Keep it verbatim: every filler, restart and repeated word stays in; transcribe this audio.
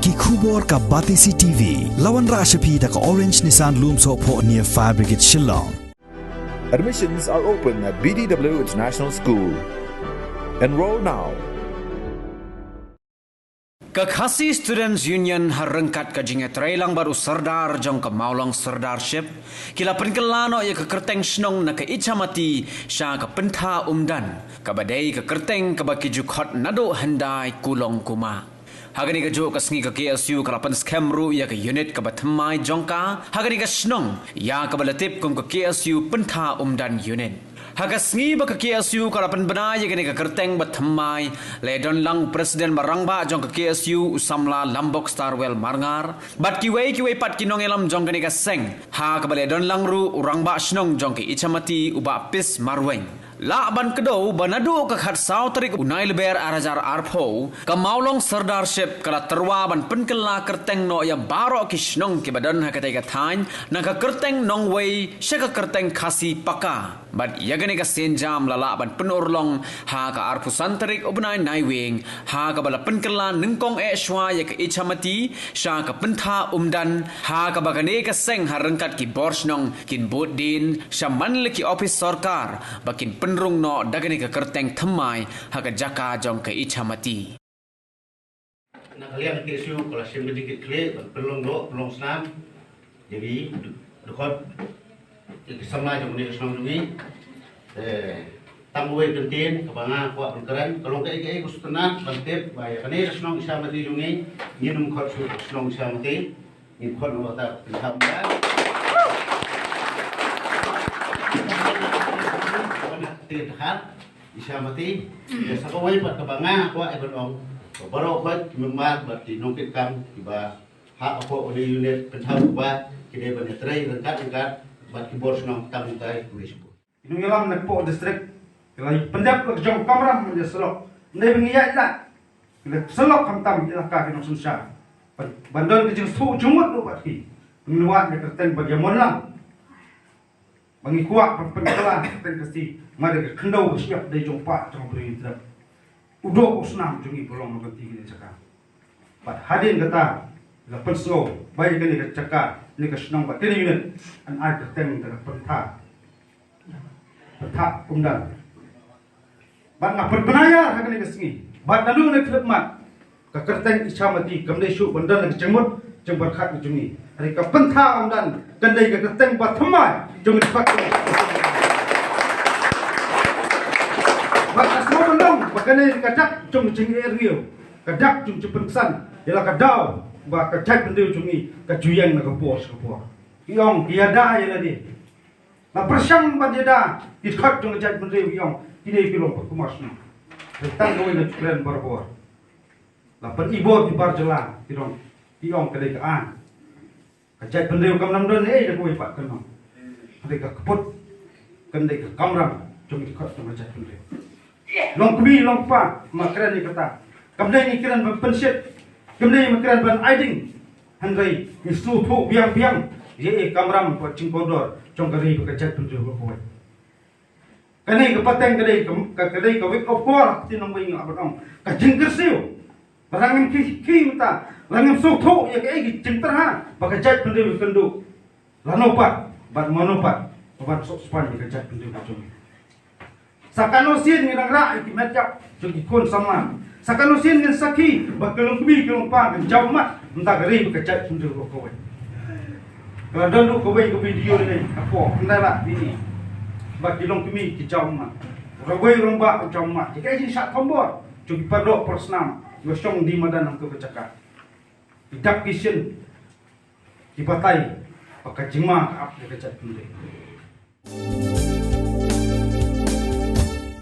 Ki khubor ka Batesi T V, la wanrah sha phi da ka Orange Nissan Lumsohphoh near Fire Brigade Shillong. Admissions are open at B D W International School. Enroll now. Ka Khasi Students Union ha ryngkat ka jingïatreilang bad u Sordar jong ka Mawlong Sordarship, ki la pynkylla noh ïa ka kyrteng shnong na ka Ichamati sha ka Pyntha Umdan, kaba dei ka kyrteng kaba ki ju khot naduh hyndai kulong kumah. Ha kane kajuh ka sngi ka K S U ka la pynskhem ruh ïa ka unit kaba thymmai jong ka ha kane ka shnong, ïa kaba la tip kum ka K S U Pyntha Umdan Unit. Ha ka sngi ba ka K S U ka la pynbna ïa kane ka kyrteng ba thymmai, la ïadon lang u President ba rangbah jong ka K S U, u samla Lambok Starwell Marngar, bad kiwei kiwei pat ki nongïalam jong kane ka seng, ha kaba la ïadon lang ruh u rangbah shnong jong ka Ichamati, u Bah Pis Marwein. Lah ban kdew ba naduh ka khatsaw tarik u Nailber ar hajar arphew, ka Mawlong Sordarship ka la tyrwa ban pynkylla kyrteng noh ïa baroh ki shnong kiba don ha katei ka thaiñ, na ka kyrteng nongwei sha ka kyrteng Khasi paka. Bad ïa kane ka sienjam la lah ban pynurlong ha ka arphew san tarik u bnai Naiwieng, ha kaba la pynkylla nyngkong eh shuwa ïa ka Ichamati sha ka Pyntha Umdan, ha kaba kane ka seng ha ryngkat ki bor shnong kin bud dien sha man la ki ophis sorkar ba kin pynrung noh da kane ka kyrteng thymmai ha ka jaka jong ka Ichamati. Na ka liang K S U ka la shim ka jingkitkhlieh ban pynlong doh pynlong snam ïa ki dkhot, ïa ki samla jong kane ka shnong jong ngi. Eh, tang kawei ka kyntien kaba nga kwah ban kren, ka long kaei kaei ka sngewtynnat ban tip ba ïa kane ka shnong Ichamati jong ngi, ngin ym khot shuh shnong Ichamati, ngin khot noh kata ka Pyntha Umdan. Te dkhar Ichamati, ïa sa kawei pat kaba nga kwah ban ong, ba baroh khoit ki member bad ki nongkitkam kiba ha hapoh kane unit Pyntha Umdan ki dei ban ïatrei ryngkat ryngkat bad ki bor shnong tang kumtai kumne shibun. Ki nongïalam na hapoh district ki la pyndep la ka jong kamram ban ïasyllok. Ym dei ba ngi ïaid lad, ki la syllok khamtam ïa la ka ki nongsynshar ban, ban don ka jingsngewthuh jingmut ruh bad ki. Ngin wad ïa ka kyrteng ba ïa mon lang. Ba ngi kwah ban pynkylla ka kyrteng Khasi, namar ka khyndew ka shyiap dei jong u paid jong u briew Hynñiewtrep. U doh u snam jong ngi ba long na ka kti kane ka jaka. Bad hadien kata la pynsngew ba ïa kane ka jaka, kane ka shnong bad kane ka unit yn ai kyrteng da ka Pyntha, Pyntha Umdan. Bad nga pynbna ïa ha kane ka sngi, bad naduh kane ka khyllipmat, ka kyrteng Ichamati kam dei shuh ban don la ka jingmut jingpyrkhat ka jong ngi. Hynrei ka Pyntha Umdan kan dei ka kyrteng ba thymmai jong ngi pat. Bad nga sngew ban ong ba kane ka dak jong ka jingeh riew, ka dak jong ka jingpynksan ïa la ka daw ba ka jaitbynriew jong ngi ka ju ïeng na ka por sha ka por. Ki ong ki ïada ïa lade. La pyrshang ban ïada ki dkhot jong ka jaitbynriew, ki ong kine ki long pat kumno shnong. Hynrei tang kawei nga ju kren barabor. La pyn-i bor ki bar jylla, ki ong, ki ong ka dei ka aiñ. Ka jaitbynriew kam nang don ei da kawei pat ka nong. Hynrei ka kput kan dei ka kamram jong ki dkhot jong ka jaitbynriew. Long kmie long kpa, ma kren ïa kata. Kam dei ngi kren ban pynshit, kam dei ngi kren ban ai ding. Hynrei ngi sngewthuh biang biang ïa i kamram bad jingkordor jong ka ri bad ka jaitbynriew baroh kawei. Kane ka pateng ka dei ka, ka, ka dei ka wake up call, te nongwei nga lah ban ong, ka jingkyrsiew. Ba la ngim khie khie mynta, la ngim sngewthuh ïa kaei ka jingtyrha ba ka jaitbynriew ka kynduh. Lano pat bad mano pat ba ban suk span ïa ka jaitbynriew ka jong ngi. Sa katno sien ngin nang rah ïa ki met ïap jong ki khun samla. Sa katno sien ngin sakhi ba ki longkmie ki longpa kin jaw ummat, mynta ka ri bad ka jaitbynriew baroh kawei. Ka la don ruh kawei ka video ne hapoh, ynda lah ïa ngi ba ki longkmie ki jaw ummat. Rangbah rangbah ki jaw ummat. Ïa ka jingshah thombor jong ki paralok parasnam kiba shong die madan hangto ka jaka. Ki dap ki shin, ki batai ba ka jingma ka ap ïa ka jaitbynriew.